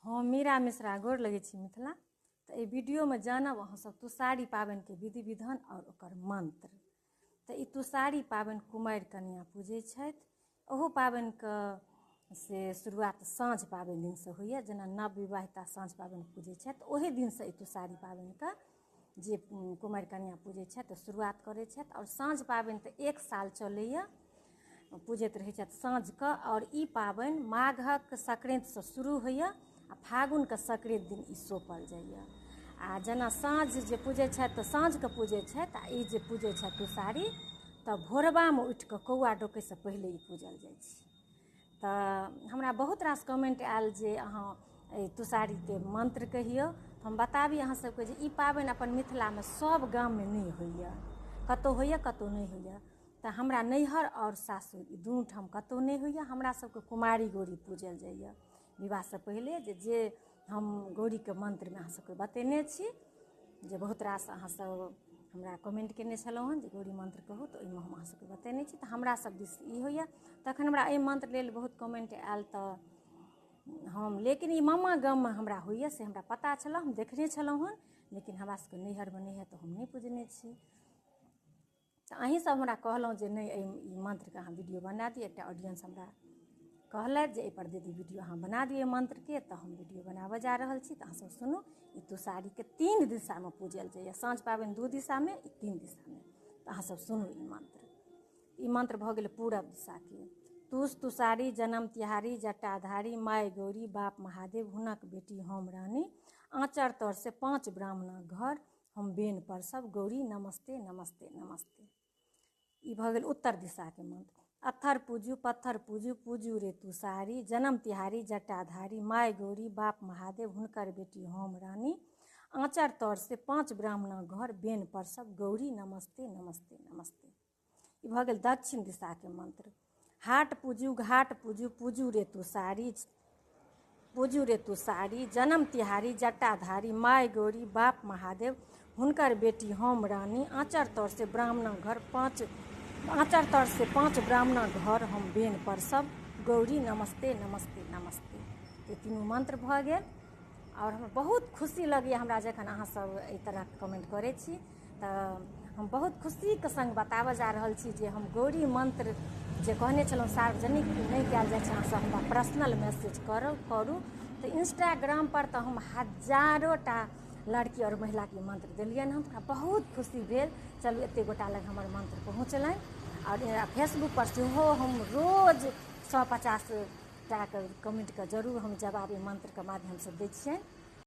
हम मीरा मिश्रा गोर लगै छी मिथिला। तऽ एहि वीडियोमे जानब अहाँसभ तुषारी पाबनिके विधि विधान आओर ओकर मंत्र। तऽ ई तुषारी पाबनि कुमारि कन्या पूजै छथि। ओहू पाबनिके से शुरुआत साँझ पाबनि दिनसँ होइए, जेना नव विवाहिता साँझ पाबनि पूजै छथि ओही दिनसँ ई तुषारी पाबनिके जे कुमारि कन्या पूजै छथि तऽ शुरुआत करै छथि। आओर साँझ पाबनि तऽ एक साल चलैए, पूजैत रहै छथि साँझके। आओर ई पाबनि माघक संक्रान्तिसँ शुरू होइए आ फागुनके संक्रान्ति दिन ई सौंपल जाइए। आ जेना साँझ जे पूजै छथि तऽ साँझके पूजै छथि, आ ई जे पूजै छथि तुषारी तऽ भोरबामे उठिकऽ कौआ डोकैसँ पहिले ई पूजल जाइ छै। तऽ हमरा बहुत रास कमेंट आयल जे अहाँ एहि तुषारीके मंत्र कहियौ। हम बताबी अहाँ सबके जे ई पाबनि अपन मिथिलामे सब गाममे नहि होइए, कतहु होइए कतहु नहि होइए। तऽ हमरा नैहर आओर सासुर ई दुनू ठाम कतहु नहि होइए। हमरा सबके कुमारी गौरी पूजल जाइए विवाहसँ पहिले। जे हम गौरीके मंत्रमे अहाँ सबके बतेने छी, जे बहुत रास अहाँ सब हमरा कमेंट केने छलहुँ हँ जे गौरी मंत्र कहू, तऽ ओहिमे हम अहाँ सबके बतेने छी। तऽ हमरा सब दिस ई होइए। तखन हमरा एहि मंत्र लेल बहुत कमेंट आयल तऽ हम, लेकिन ई मामा गाममे हमरा होइए से हमरा पता छल, हम देखने छलहुँ हँ, लेकिन हमरा सबके नैहरमे नहि होइए तऽ हम नहि पूजने छी। तऽ अहीं सब हमरा कहलहुँ जे नहि एहि मंत्रके अहाँ वीडियो बना दिअ। एकटा ऑडियंस हमरा कहलथि जे एहिपर दीदी वीडियो अहाँ बना दिअ मंत्रके, तऽ हम वीडियो बनाबऽ जा रहल छी। तऽ अहाँ सब सुनू। ई तुषारीके 3 दिशामे पूजल जाइए, साँझ पाबनि 2 दिशामे, ई 3 दिशामे। तऽ अहाँ सब सुनू ई मंत्र। ई मंत्र भऽ गेल पूरब दिशाके। तुष तुषारी जन्म तिहारी जटाधारी माय गौरी बाप महादेव हुनक बेटी हम रानी, आँचर तर से 5 ब्राह्मणक घर हम बेन पर सब गौरी नमस्ते नमस्ते नमस्ते। ई भऽ गेल उत्तर दिशाके मंत्र। अत्थर पूजू पत्थर पूजू पूजू रे तुषारी जन्म तिहारी जटाधारी माय गौरी बाप महादेव हुनकर बेटी हम रानी, आँचर तर से 5 ब्राह्मणक घर बेन पर सब गौरी नमस्ते नमस्ते नमस्ते। ई भऽ गेल दक्षिण दिशाके मंत्र। हाट पूजू घाट पूजू पूजू रे तुषारी पूजू रे तुषारी जन्म तिहारी जटाधारी माय गौरी बाप महादेव हुनकर बेटी हम रानी, आँचर तर से ब्राह्मणक घर 5 आँचर तर से 5 ब्राह्मणक घर हम बेन पर सब गौरी नमस्ते नमस्ते नमस्ते। ई तीनू मंत्र भऽ गेल। आओर हमरा बहुत खुशी लगैए हमरा जखन अहाँ सब एहि तरहके कमेंट करै छी, तऽ हम बहुत खुशीके संग बताबऽ जा रहल छी जे हम गौरी मंत्र जे कहने छलहुँ सार्वजनिक नहि कयल जाइ छै, अहाँ सब हमरा पर्सनल मैसेज करू। तऽ इंस्टाग्राम पर तऽ हम हजारो टा लड़की आओर महिलाके मंत्र देलियनि हँ, तऽ बहुत खुशी भेल, चलू एतेक गोटा लग हमर मंत्र पहुँचलनि। आओर फेसबुक पर सेहो हम रोज 150 टाके कमेंटके जरूर हम जवाब एहि मंत्रके माध्यमसँ दै छियनि।